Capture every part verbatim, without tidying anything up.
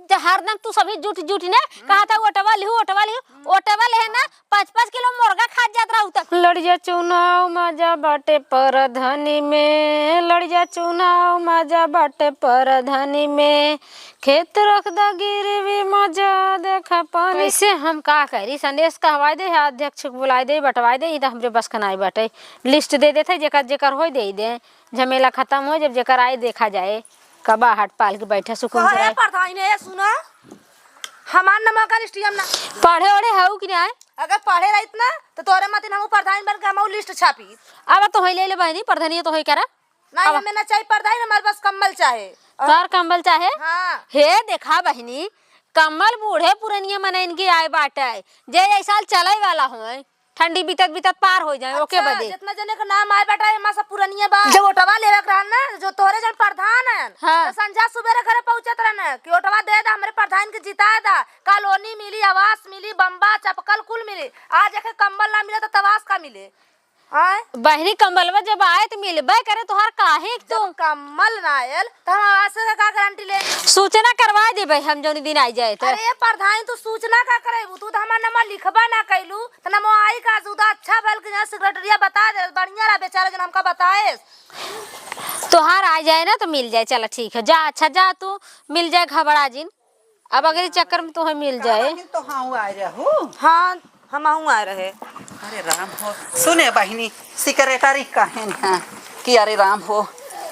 जे हरदम तू सभी जुट जुट ने कहत है, "ओटवा लिहू, ओटवा लिहू।" ओटवा लेहे ना, पाँच पाँच किलो मुर्गा खात जात रहू तक। लड़िया चुनाव मजा बाटे परधनी में, लड़िया चुनाव मजा बाटे परधनी में, खेत रख द गिरवी मजा देखा पानी। कैसे हम का करी, संदेश कहवाई दे, अध्यक्ष के बुलाई दे, बंटवाई दे, ई त हमरे बस का नाई बाटे। लिस्ट दे देते, जेकर जेकर होई दे दे, झमेला खतम हो, जब जेकर आए देखा जाए, कबा हाट पाल के बैठे सुकून से अरे रहे। परधाइन, ए सुना, हमार नमवा का लिस्टिया में ना। पढ़े ओढ़े हऊ कि नाई? अगर पढ़े रहित ना, तो तोरे मतिन हमहू परधाइन बन के हमहू लिस्ट छापी। अब तो होई ले ले बहिनी, परधनिया तो होई करा। नहीं, अब हमें ना चाही परधाइन, हमारे पास कम्बल चाहे। और तोर कम्बल चाहे? हाँ। हे देखा बहिनी, कम्बल बूढ़े पुरनिया मनइन के आए बाटे, जे यही साल चले वाला होए, ठंडी बीतत बीतत पार हो जाए, ओके अच्छा, बदे। जितना जने के नाम आए बाटे, एमा सब पुरनिया बा। जब ओटवा लेवे के रहन ना, जो तोहरे जन प्रधान हन, हाँ। तो संझा सुबेरे घरे पहुँचत रहन कि ओटवा दे दा, हमरे प्रधान के जिता दा, कॉलोनी मिली, आवास मिली, बम्बा, चपकल कुल मिली। आज एके कम्बल ना मिले तो तवास का मिले? आय? बहिनी, कम्बलवा जब आए तो मिलबे करे, तोहार काहे जब तू कम्बल ना आयल, तो हम आवास का का गारंटी ले? सूचना करवा देबे हम जौन दिन आई जाए तो। अरे प्रधान, तू सूचना का करेबू? तू तो हमार नंबर लिखबा ना कैलू, तो नंबर आई का? सुधा अच्छा भल के यहाँ सेक्रेटरिया बता दे, बढ़िया रहा बेचारा जन हमका बताए। तोहार आ जाए ना तो मिल जाए, चला ठीक है, जा, अच्छा जा तू, मिल जाए, घबरा जिन। अब अगले चक्कर में तोहे मिल जाए। बहिन, तो हाँ आए रहू? हाँ, हम आहू आए रहे। अरे राम हो, सुने बहिनी, सेक्रेटरी कहेन है कि अरे राम हो,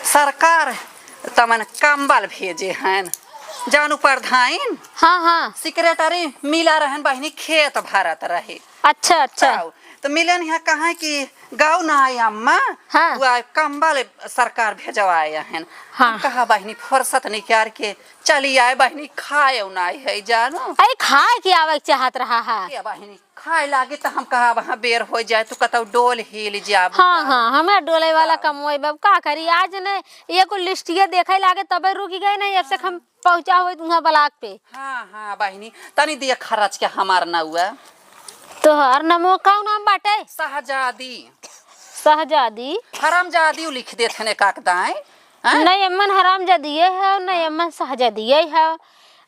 सरकार तमन कम्बल भेजे हन, जानू प्रधान। हाँ, हाँ। सेक्रेटरी मिला रहन बहिनी, खेत भरत रहे। अच्छा, अच्छा। तब तो मिलन यहाँ कहा कि गाँव ना आए अम्मा, हाँ। वो आए कम्बल सरकार भेजवाए हन। हाँ। हम कहा बहिनी फुर्सत निकाल के चली आए बहिनी, खाए ना है जानू। अरे खाए के आवे के चाहत रहा है। के बहिनी खाए लागे तो हम कहा वहाँ बेर हो जाए तो कतौ डोल हिल जाबू हाँ, का। हाँ, हमें डोले वाला हाँ। कमोए बाब का करी आज ने ये को लिस्टिया देखे लागे तबे रुक गए नहीं, अब से हम पहुँचा होई तुहाँ ब्लॉक पे। हाँ, हाँ, बहिनी, तनी दिया खरच के हमार नउआ। तोहार नमो का नाम बाटे? शहजादी। शहजादी? हरामजादी उ लिख देत हने काकदाई। हैं? नहीं, अम्मन हरामजादिये है, नहीं, अम्मन शहजादिये है।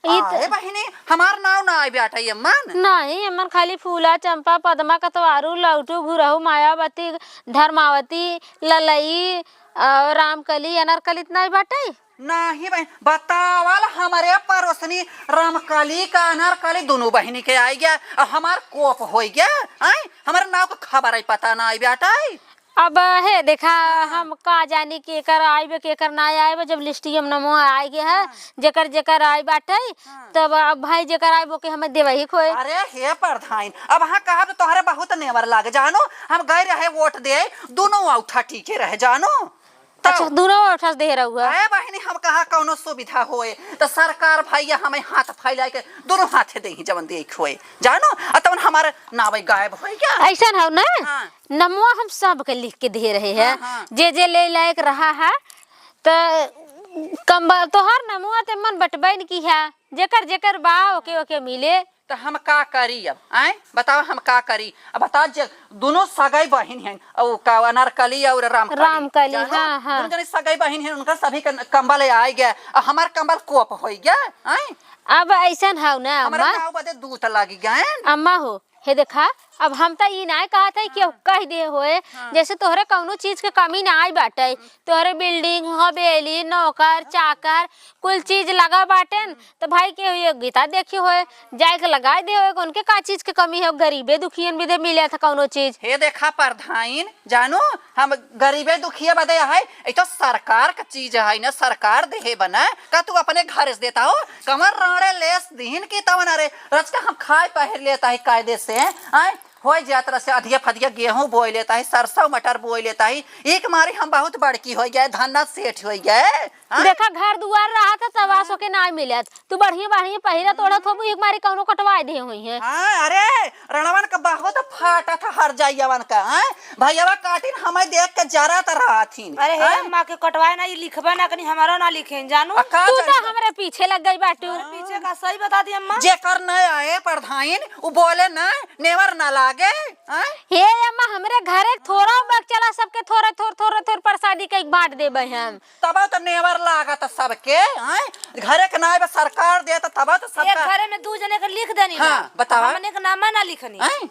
ई त आए बहिनी, हमार नाव ना आए बेटा, ये अम्मन। नहीं, अम्मन खाली फूला, चंपा, पद्मा, कतवारू, लौटू, घुरहू, मायावती, धर्मावती, ललई, और रामकली, अनारकली इतना ही बाटे। नाही बहिन, बतावल हमरे पड़ोसनी रमकली का अनारकली दुनू बहिनी के आइ गया, आ हमार कोप होइ गया। आय, हमरे नाव का खबर है, पता ना आई बाटे। अब हे देखा, हाँ। हम का जानी केकर आइबे, केकर ना आइबे, जब लिस्टिया में नमो आइ गया है, हाँ। जेकर जेकर आइ बाटे, हाँ। तब अब भाई जेकर आइबे ओके हमें देवे ही खोए। अरे हे प्रधान, अब हाँ कहब तो तोहरे बहुत नेवर लागे जानो, हम गए रहे वोट दे, दुनू औठा टीके रहे जानो। अच्छा, दुनो औठा से देहे रहुआ? अरे बहिनी, हम कहा कौनो सुविधा होए, त सरकार भैया हमें हाथ फैलाए के दुनो हाथे देही जवन देख होए, जानो, आ तवन हमारे नावे गायब होए गया। ऐसन हौ ना? हाँ। नमवा हम सबके लिख के दे रहे हैं, हाँ, हाँ। जे जे ले लायक रहा है, त कम्बल तोहार नमवा ते मन बटबैन की है, जेकर जेकर बा ओके ओके मिले। त हम का करी अब, आय? बताओ हम का करी? अब बता जे दुनो सगई बहिन हैं, अउ का अनारकली अउर रामकली, रामकली, जानो? हाँ, हाँ। दुनो जनी सगई बहिन हैं, उनका सभी के कम्बल आइ गया, अब हमार कम्बल कोप होइ गया, आय? अब ऐसन हौ ना, हमारे अम्मा? गाँव बदे दूत लागी गए। अम्मा हो, हे देखा, अब हम त ई नाय कहत है कि हाँ। कह दे होए, हाँ। जैसे तोहरे कौनो चीज के कमी ना आई बाटे, तोहरे building, हवेली, नौकर, चाकर, कुल चीज लगा बाटेन, त भाई के योग्यता देखी होए, जाए के लगाए दे होए, उनके का चीज के कमी है, गरीबे दुखियन बदे मिले था कौनो चीज। हे देखा परधाइन, जानो, हम गरीबे दुखिया बदे है, ई तो सरकार का चीज है ना, सरकार देहे बना, का तू अपने घर से देता हो, कमर राड़े लेस दीन की तवन, अरे, रचका हम खाए पहिर लेता है कायदे से, आय, होइ जात रहे से अधिया फदिया गेहूं बोइ लेता है, सरसों मटर बोइ लेता है। एक मारी हम बहुत बड़की होइ गए, धन्ना सेठ होइ गए। हाँ? देखा, घर दुआर रहा था, तब आसो के नाय मिलत। तू बढ़िया बढ़िया पहिरत ओढ़त होबू, एक मारी कौनो कटवाए दे होई है। हाँ, अरे, रणवन का बहुत फाटा था हर जाइयावन का, हाँ? भैयावा काटिन हमें देख के जरत रहथिन, अरे हे हाँ? अम्मा के कटवाए ना, ई लिखबा ना कनी, हमारा ना लिखेन, जानू। आ, का तू तो जानता? हमरे पीछे लग गई बाटू। अरे पीछे का सही बता दी अम्मा। जेकर न आए परधाइन, उ बोले ना, नेवर ना लागे, हाँ? हे अम्मा, हमरे घरे थोड़ा बक चला, सबके थोड़ा थोड़, थोड़ा थोड़ प्रसादी के बांट देबे हम। तब तो नेवर लागत सबके, हैं? घरे के नाई बा, सरकार देत तब तो एक सबका। घरे में दू जने के लिख देनी हाँ, ना। बतावा। हमने के नामा ना लिखनी। हैं?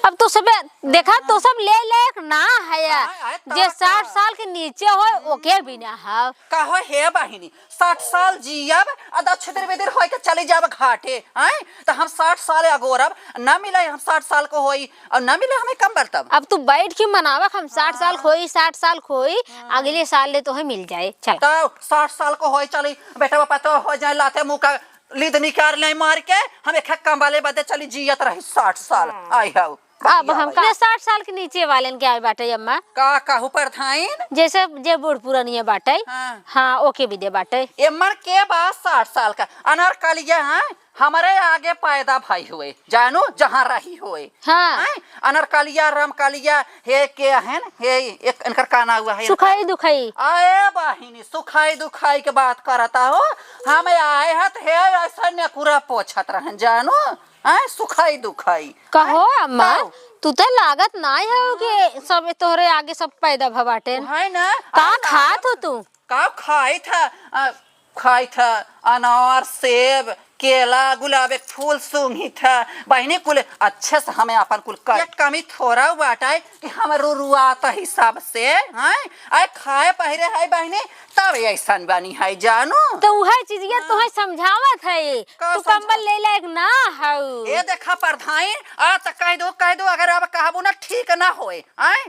अब तो सब देखा, तो सब ले लायक ना है। हाँ, आए तब जे का। साठ साल के नीचे होय, ओके भी ना है। कहो हे बहिनी, साठ साल जियब आ दछिदिर बिदिर होय के चली जाब घाटे, हैं? त हम साठ साल अगोरब, ना मिले हम साठ साल को होई, और ना मिले हमें कम बरतब। अब तू बैठ के मनावा, हम साठ साल हाँ। खोई, साठ साल खोई, हाँ। अगले साल ले तोहे मिल जाए। चल। तो साठ साल को होई चली, बेटा बापा तो हो जाए, लाते मुंह का लीद निकाल ले मार के, हम एक कंबले बदे चली जियत रही साठ साल। हाँ। आई हऊ। अब बतियावा हम का साठ साल के नीचे वालन के आए बाटे अम्मा। का कहू परधाइन? जैसे जे बूढ़ पुरानिया बाटे। हाँ। हाँ, ओके भी दे बाटे। एमन के बा साठ साल का? अनरकलिया, हाँ, हमरे आगे पैदा भई हुए, जानू, जहाँ रही हुए। हाँ। हैं? अनरकलिया, रमकलिया, हे के हन, हे एक, इनकर का नाव हुआ है? सुखाई दुखाई। आए बहिनी, सुखाई दुखाई के बात करता हो। हम आए हत, हे ऐसा नेकुरा पोछत रहन, जानू। हैं? सुखाई दुखाई। कहो हैं? अम्मा, कहो। तू तो लागत नाय हो कि सब तोहरे आगे सब पैदा भ बाटेन। है ना? का आ, खात लागत हो तू? का खाई था? आ, खाई था अनार, सेब, केला, गुलाब के फूल सूंघी था। बहिनी कुल अच्छे से हमें अपन कुल कर। एक कमी थोड़ा बाटे कि हम रुरुआत हिसाब से, हैं? आए खाए पहिरे है बहिनी, तब ऐसन बनी है जानू। तो उहे चीजिया हाँ। तोहे समझावत है। का तू समझावत? कंबल ले लायक ना हऊ। ए देखा परधाइन, आ त कह दो, कह दो, अगर अब कहबू ना ठीक ना होए, आए?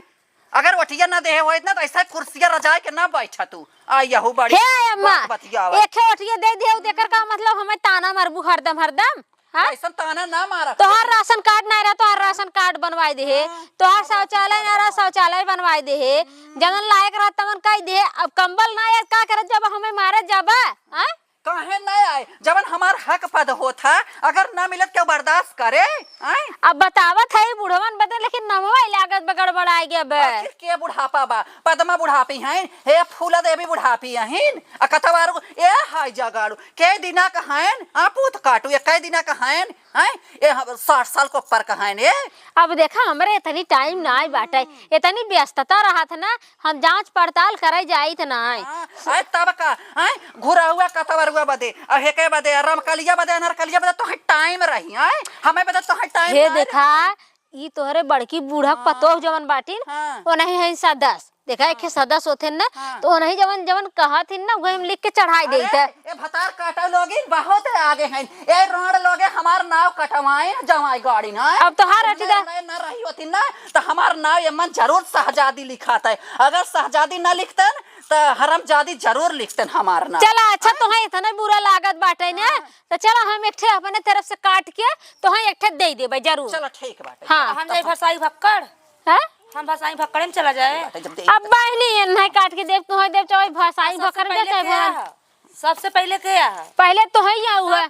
अगर ओठिया ना देहे होइत ना, त ऐसा कुर्सिया रजाए के ना बैठा तू। आ यहू बड़ी हे अम्मा, बक बतियावत। एके ओठिया दे दिया, देकर का मतलब हमें ताना मारबू हरदम, हरदम? हाँ? ऐसन ताना ना मारा। तोहार राशन कार्ड ना रहा, तोहार राशन कार्ड बनवाई दे हे। हाँ, तोहार हाँ, शौचालय ना रहा, शौचालय बनवाई दे हे। हम्म। जवन लायक रहा, तवन कही दे हे। अब कंबल ना आया, का करत जब हमें मारत जाबा? हाँ? काहे ना आए? जवन हमार हक पद होत है, अगर ना मिलत, क्यों बर्दाश्त करे? आए? अब बतावत है बुढ़वन बदे, लेकिन नमवा लागत बा गड़बड़ाई गया बे। आखिर के बुढ़ापा बा? पद्मा बुढ़ापी हैं, हे फूला देवी बुढ़ापी अहिन, आ कतवारू, ए हाय जगाड़ू, कै दिना क हएन, आ पूत काटू, ए कै दिना क हएन, हैं? ए हम साठ साल को ऊपर क हएन, ए। अब देखा, हमरे इतनी टाइम नाय बाटे, इतनी व्यस्तता रहत ना, हम जांच पड़ताल करे जाइत नाय। हाँ, आए तब का, हैं? घुरहुआ कतवरुआ बदे, आ हेके बदे, आ रमकलिया बदे, अनरकलिया बदे, तोहे टाइम रही, हैं? हमें बदे तोहे टाइम हे नाय देखा, रही। ई तोहरे बड़की बूढ़क हाँ। पतोह जवन बाटिन, हाँ। ओनही हइन सदस। देखा, एक हाँ। सदस होथिन ना, हाँ। तो ओनही जवन, जवन कहथिन ना, उहे हम लिख के चढ़ाई अरे, देइत है। ए भतार काटा लोगिन बहुत आगे हैं। ए रोड लोगे हमार नाव कटवाए जवाई गाड़ी ना। अब तोहार समझे? अटिदा ना, ना रही होती ना, तो हमार नाव एमन जरूर शहजादी लिखात है। अगर शहजादी ना लिखतन, तो हरमजादी जरूर लिखतन हमार नाव। चला, अच्छा, हाँ। तोहे इतना बुरा लागत बाटे ना, हाँ। तो चला हम एक ठे अपने तरफ से काट के तोहे एक ठे दे देबे जरूर। चला ठीक बाटे। हाँ। हम जाई भसाई भक्कड़। हैं? हम भसाई भक्कड़े में चला जाए। बाटे जब दे अब बहिनी, ये नहीं काट के देब, तोहे देब, चाहे भसाई सबसे भक्कड़ में पहले देब, के चाहे आ? सबसे पहिले के आ? पहिले तोहे ही आऊ है।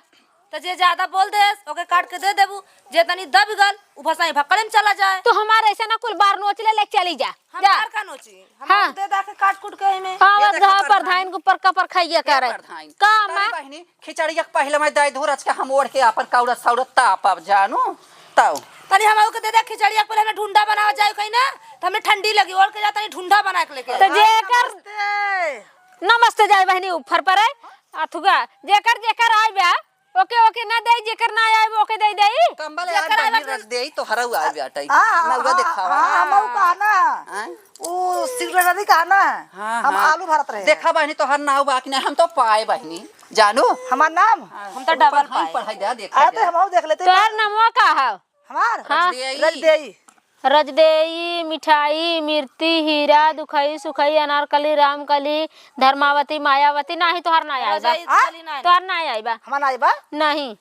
तो जे ज्यादा बोल देस, ओके काट के दे देबू। जे तनी दब गल, उ भसाई भक्कड़े में चला जाए। तू हमार ऐसे ना कुल बार नोच ले, ले चली जा। जा। हमार का नोची? हम हाँ। दे दा के काट कूट के एमे। हाँ, ये बस देखो हाँ, प्रधान। प्रधान के ऊपर का पर खाइए ये करे। प्रधान। का अरे माँ? बहिनी, खिचड़िया के पहिले मैं दे धूर, आज के हम ओढ़ के आपन कौड़ा सौड़ा तापब जानू। तौ। तनी हम ओके दे दे खिचड़िया के पहिले हमें ढूंढा बनावा जाए कहीं ना, तो हमें ठंडी लगी, ओढ़ के जा तनी ढूंढा बना के लेके। तो हाँ, जेकर नमस्ते। नमस्ते जाए बहिनी ऊपर पर है, अथुआ, जेकर जेकर आए बा, ओके, ओके, ना देई, जेकर ना आए, ओके दे देई। कंबल यार जेकर आए बहिनी बा रख देई, तोहरा उ आए बाटे। हाँ, हाँ, नौवा हाँ, देखावा। हाँ, हम उ कहा ना। हाँ? उ सिगरेटरी कहा ना। हाँ, हम हाँ। आलू भरत रहे। देखा बहिनी, तोहर नाव बा कि ना, हम तो पाए बहिनी। जानू? हमार नाम? हाँ, हम तो ऊपर डबल हाँ, पाए। पढ़ाई दे, देखा अरे, तो दे। हम देख लेते। तोहर नामवा का है? हमार? हाँ। रजदेई। रजदेई। रजदेई, मिठाई, मिर्ती, हीरा, दुखई, सुखई, अनारकली, रामकली, धर्मावती, मायावती, नाही तोहार नाही आइबा। रजई, हाँ? कली नाही। तोहार नाही आइबा। हमार नाही बा? नहीं।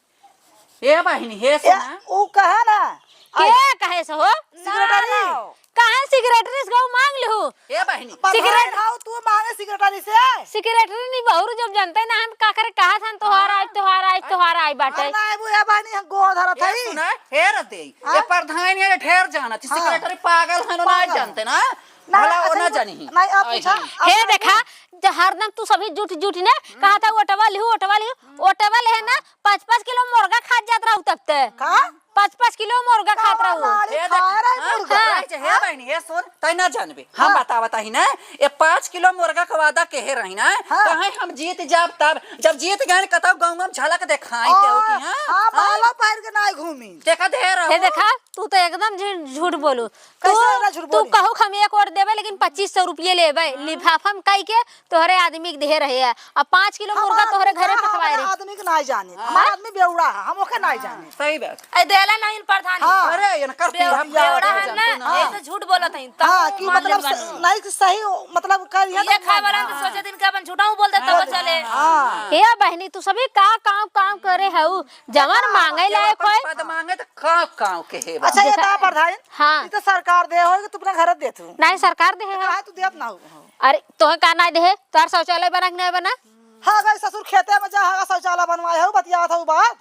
ए बहिनी, हे ए, सुना। उ कहा ना? के कहे से हो? सिगरेटरी। ना, ना। काहे सिगरेटरी से गऊ मांग लिहू? ए बहिनी। सिगरेट सिगरेट खाओ तू मांगे सिगरेटरी से। सिगरेटरी नहीं बहुर जब जनते ना हन का करे कहा थन तोहार हाँ। आई, तोहार आई, तोहार आई बाटे। अरे ना, ए बहिनी हम गो धरत ए हई। सुना, हे रजदेई। हाँ? ये प्रधान ये ढेर जाना, हाँ। सिगरेटरी पागल है, ना पागल। जानते ना। ना, भला वो अच्छा, ना ये जानी। नहीं, आप आई पूछा, हैं। आप हे पूछा। देखा, जो हरदम तू सभी झूठ झूठ ने कहा था, "ओटवा लिहू, ओटवा लिहू।" ओटवा ले है ना, पाँच पाँच किलो मुर्गा खात जात रहू तब ते। का? पाँच पाँच किलो मुर्गा खात रहू। लाड़ी हे देख, खाए रहे हाँ, मुर्गा। हे, हे हाँ? बहिनी, हे सुन, तै ना जानबे, हम हाँ। बतावत ही ना, ये पाँच किलो मुर्गा का वादा केहे रही ना, हाँ। कहे हम जीत जाब तब, जब जीत गए कतौ गाँव में झलक देखाई के हो कि हाँ, हाँ, हाँ? बाला पहिर के ना घूमी। देखा दे रहो। ये देखा, तू तो एकदम झूठ, झूठ बोलू। कैसे तू, वाला झूठ तू बोली? कहू हम एक वोट देबे, लेकिन पच्चीस सौ रुपये लेबे, लिफाफा में कई के तोहरे आदमी के दे रहे है, अब पाँच किलो मुर्गा हमारा तोहरे घरे हमारा पकवाए रहे। आदमी के नाई जाने, हाँ? हमारा आदमी बेवड़ा है, हम ओके नाई जाने। सही बात। ए, देला नहीं प्रधान। हाँ। अरे, इनकर बे-, पीढ़ा बेवड़ा पीढ़ा है ना, जानते ना। ऐसे झूठ बोलत हैं, तब हाँ, कि मान ले मतलब बानी। स-, नहीं कि सही, मतलब कर ये ये खाए वाला तो हाँ। सोचे दिन के अपन झूठा बोल दे, तब हाँ, चले। हाँ। हे बहिनी, तू सभी का काम, काम करे हऊ, जवन हाँ, मांगे ये लायक अपन होए। पद मांगे तो काव, काव के हे बा। अच्छा, ये देखा बता प्रधान, हाँ। ई तो सरकार दे हो कि तू अपना घर देत हो? नहीं, सरकार दे तो है। काहे तू देत ना हो? अरे, तोहे का नहीं दे है? तोहर शौचालय बना कि नहीं बना? हाँ, गई ससुर खेते में जा, हाँ, शौचालय बनवाए हो, बतियावत हो बात।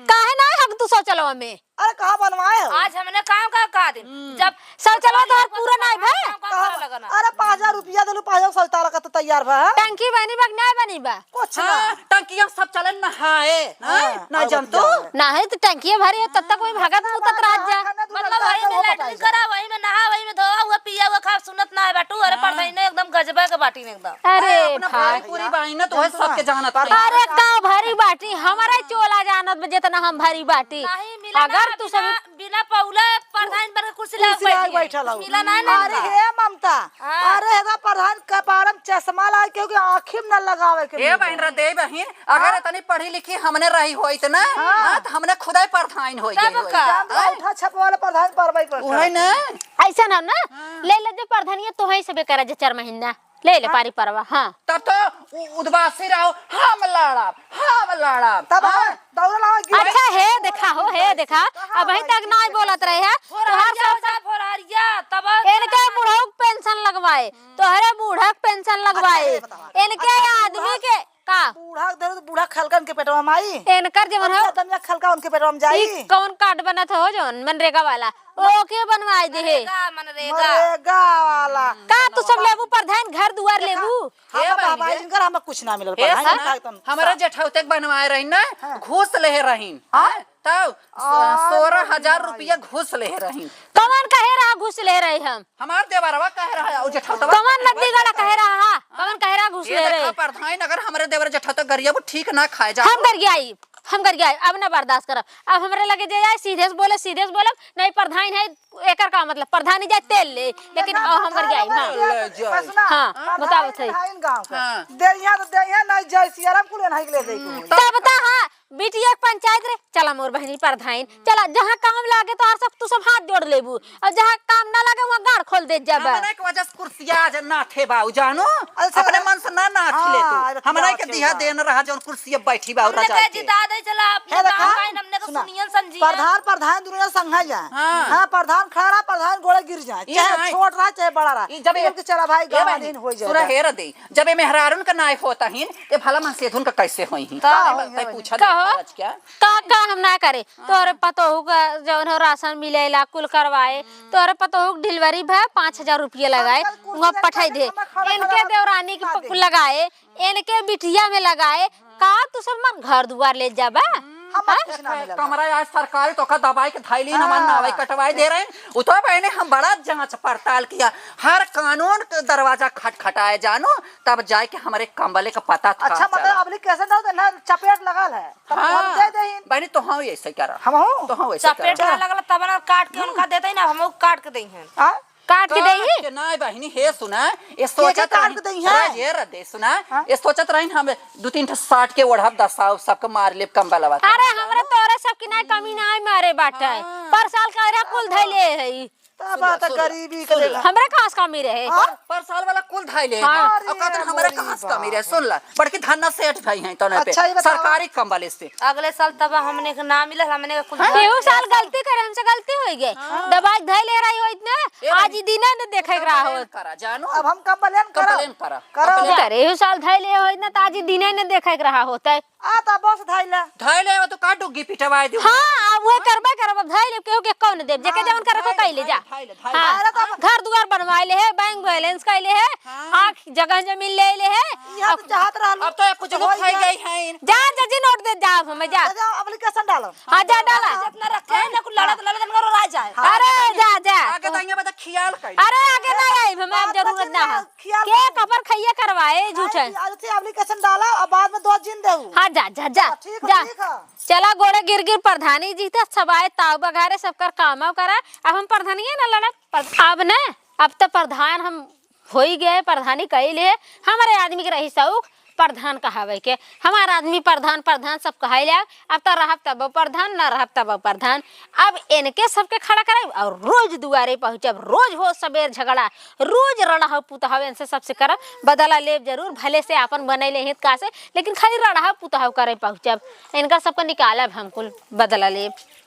काहे नहीं हग तू शौचालय में? अरे, कहाँ बनवाए हो? आज हमने काम का, का दिन? हम्म। जब शौचालय तोहर पूरा नहीं भए? काम का कहाँ करे लगना? अरे, पाँच हजार रुपया देलू, पाँच हजार शौचालय का तो तैयार बा। टंकी बनी बा कि नहीं बनी बा? कुछ ना। हाँ, टंकिया सब चलन नहाए, हाँ, हाँ, ना और जानतो? बतिया है। नहीं तो टंकिया भरी है, तब तक कोई भगत मुतत रह जा। खाना दूध मतलब वही में लैट्रिन करा, वही में नहा, वही में धोआ, हुआ पिया हुआ खा, सुनत ना है बाटू। अरे हाँ। परधैने एकदम गजबा के बाटी में एकदम। अरे अपना भाई। भाई पूरी बाई ना तो है जानतो ना? सबके जानत है। अरे का भरी बाटी, हमारा चोला जानत बा जितना हम भरी बाटी। नहीं, मिला ना, अगर तू सब बिना, बिना पौले परधाइन बन के कुर्सी लगा कुर्सी लगा बैठी है। बैठल हूँ। मिला ना, ना अरे मिला। हे ममता, हाँ। अरे हे परधाइन कपारम चश्मा लगा के, क्योंकि आँखी में न लगावे के ए मिले। बहिन रे, दे बहिन, अगर हाँ। इतनी पढ़ी लिखी हमने रही होइत ना, हाँ। हाँ, तो हमने खुदाई परधाइन होई तब गई होई। का? जान दो, हाँ। उठा छपवाले परधाइन परवाई पर उहे करत ना। हैं। ऐसा ना, ना, हाँ। ले ले जे परधानिया तोहई से बेकरा जे चार महीना। ले ले हाँ। पारी परवा, हाँ। तब तो उ-, उदबासी रहो, हम लड़ब, हम लड़ब। तब हाँ। हाँ, दौड़ा लाओ, गिर। अच्छा, हे देखा हो, हे देखा, कहाँ अबहीं भाई तक नाई बोलत रहे हैं। तोहार फोरहरिया सब हो जा, फोरहरिया, तब इनके बुढ़ऊ के पेंशन लगवाए, तोहरे बूढ़ा के पेंशन लगवाए, अच्छा, ये बतावा। इनके अच्छा, आदमी बूढ़ा के का? बूढ़ा के धरो तो बूढ़ा खलका उनके पेटवा में आई। इनकर जवन हो, उनके आदमी खलका उनके पेटवा में जाई। ई कौन कार्ड बनत हो जवन मनरेगा वाला? ओके बनवाई दे हे। मनरेगा, मनरेगा। मनरेगा वाला। का तू सब लेबू परधाइन घर दुआर देखा, लेबू? हम ए बाबा बहिनी रे। इनकर हम कुछ ना मिलल ए परधाइन, सुना, हम का एकदम हमारा सा- जेठौते के बनवाए रही ना, हाँ। घूस लेहे रही। हाँ? हाँ? तब आ, सोरह हजार रुपया घूस लेहे रही। कवन कहे रहा घूस लेहे रही हम? हमार देवरवा कहे रहा, उ जेठौतवा कवन कहे रहा, नद्दी गला कहे रहा, हाँ? कवन कहे रहा घूस ये लेहे देखा रही? परधाइन अगर हमरे देवर जेठौते गरिया वो ठीक ना खाए जा। हम गरियाई, हम गरियाई, अब ना बर्दाश्त करब। अब हमरे लगे जे जाए सीधे से बोले, सीधे से बोलब, नहीं परधाइन है, एकर का मतलब परधानी जाए तेल ले, लेकिन ना, अब हम गरियाई, हाँ। ले जाए। सुना, हाँ, परधाइन बतावत है। परधाइन गाँव के। हाँ। देहिया तो देहिया, नहीं जाए सियाराम कुल नहीं ले दे। हम्म, तब तो हाँ, बिटिया के पंचायत रे, चला मोर बहिनी परधाइन, चला जहाँ काम लागे तो आर सब तू सब हाथ जोड़ लेबू, और जहाँ काम ना लागे वहाँ गाड़ खोल दे जाबा। हमने के वजह से कुर्सिया आज नाथे बाऊ जानो, अच्छा, अपने मन से ना नाथ ले तू। हाँ, हमने के दिया देन रहा जौन कुर्सिया बैठी बाऊ हमने रजाई के के। जिता दे चला, अपने हे देखा, गाँव का ही हमने के सुना, सुनियन समझियन। परधान, परधान दुनिया संघा जाए। हाँ। हाँ, परधान खड़ा रहा, परधान गोड़े गिर जाए, ई चाहे नहीं। छोट रहा, चाहे बड़ा रहा। ई जब ये इनके चला भाई, ए गाँव बहिनी, दिन हो जाए। सुना हेर दे, जब ये मेहरारून का नाय होता हिन, ये भला मनसेधुन का कैसे होई ही? का तै होई, होई? पूछा कहो। देखा आज क्या? का, का हम ना करे? हाँ। तोहरे पतोहू का जौन हो राशन मिलेला, कुल करवाए। हम्म। तोहरे पतोहू के डिलीवरी भा पाँच हजार रुपया लगाए, आजकल कुर्सी वहाँ लेके पठाई दे। हमार खड़ा इनके खड़ा देवरानी के ना प-, दे। लगाए, इनके बिटिया में लगाए। का तू सब मन घर दुआर ले जाबा? हम्म, हमार हाँ? कुछ ना मिलल। कमरा आज सरकारी तो का दवाई के धाई लीन, हमार हाँ। नावाई कटवाई दे रहे हैं। उ तो बहने हम बड़ा जांच पड़ताल किया, हर कानून के दरवाजा खटखटाए जानो, तब जाए के हमरे कंबले का पता था अच्छा, मतलब चला। Application डाल दे ना, चपेट लगल है, तब हाँ। हम दे देहिन। बहनी, तो हाँ ऐसे करा। हम हो? तो हाँ ऐसे चपेट करा। ना लगल, तब ना काट के उनका देते ही ना, हम काट के देही हैं। हाँ? काट के काट देही? के ना बहनी, हे सुना, ये के सोचत काट रही, के देही हैं? रे, ये रे दे सुना, हाँ? ये सोचत रही हम दू तीन ठो साट के ओढ़ब दसाओ, सबके मार लेब कंबलवा। अरे, हमरे तोरे सब की ना कमी ना मारे बाटे। हाँ। पर साल का रे कुल धैले है। तब सुन ला, बात सुन ला, गरीबी के सुन ला। देखा। हमरा कहाँ से कमी रहे? हाँ? पर साल वाला कुल धाई ले। हाँ। अरे और कहते हैं, हमरा मोरी कहाँ से कमी रहे? बाप। सुन ला, बड़की धन्ना सेठ भाई हैं तने पे। अच्छा, ये बताओ। सरकारी कंबल से। अगले साल तब हमने के ना मिलल, हमने के कुछ हाँ? घर एहू के साल साथ। गलती करे, हमसे गलती हो गई। हाँ। दवाई धाई ले रही हो इतना, ए आज भाई। ई दिने न देखे के रहा हो। Complain करा, जानो। अब हम complain करब। Complain करा। करब। Complain। करे, एहू साल धाई ले हो इतना, तो आज ई दिने न देखे के रहा होता है। आ, त बस धइले। धइले, वो तो का डुग्गी पिटवाए दे। हाँ, आ, उहे करबे करब, अब धइले, केहू के कौन देब, जेके हाँ, जौन करे, तो धइले, कइले जा। धइले, धइले, धइले। हाँ, अरे, तब घर दुआर बनवाए ले है, bank balance कइले है, हाँ। आ, जगह जमीन ले ले है। इहाँ अब तो चाहत रहल। अब तो कुछ तो लोग होई खाई गया। गई हैं। जा, जजी नोट दे, जा, हमें जा। जा, जा, अब कैसन डालो? हाँ, जा डाला। जितना रखे हैं ना, कुल लड़त लड़त इनका रो रह जाए। हाँ। अरे, जा, जा। आगे तो इनका बता खियाल कर। अरे, आगे ना आई, हमें अब जरूरत ना है। खियाल के कर। कपर खइया करवाए, झूठे। नहीं, आज से अपनी कैसन डाला, अब बाद में दो जिन देऊ। हाँ, जा, जा, जा, हाँ, ठीक है, जा। ठीक है। चला गोड़े गिर गिर प्रधानी जी, तो सब आए, ताऊ बघारे, सबकर कामव करा। अब हम प्रधानिये ना लड़ब। पर-, अब न, अब तो प्रधान हम होई गए, प्रधानी कइले, हमरे आदमी के रही शौक प्रधान कहावे के। हमार आदमी प्रधान, प्रधान सब कहाई ले। अब तो रहब तब प्रधान, ना रहब तब प्रधान। अब इनके सबके खड़ा करब और रोज दुआरे पहुँचब, रोज हो सबेर झगड़ा, रोज रड़हव पुतहव, इनसे सबसे करब। बदला लेब जरूर, भले से आपन बनैले हित का से, लेकिन खाली रड़हव पुतहव करे पहुँचब। इनका सबका निकालब हम कुल, बदला लेब।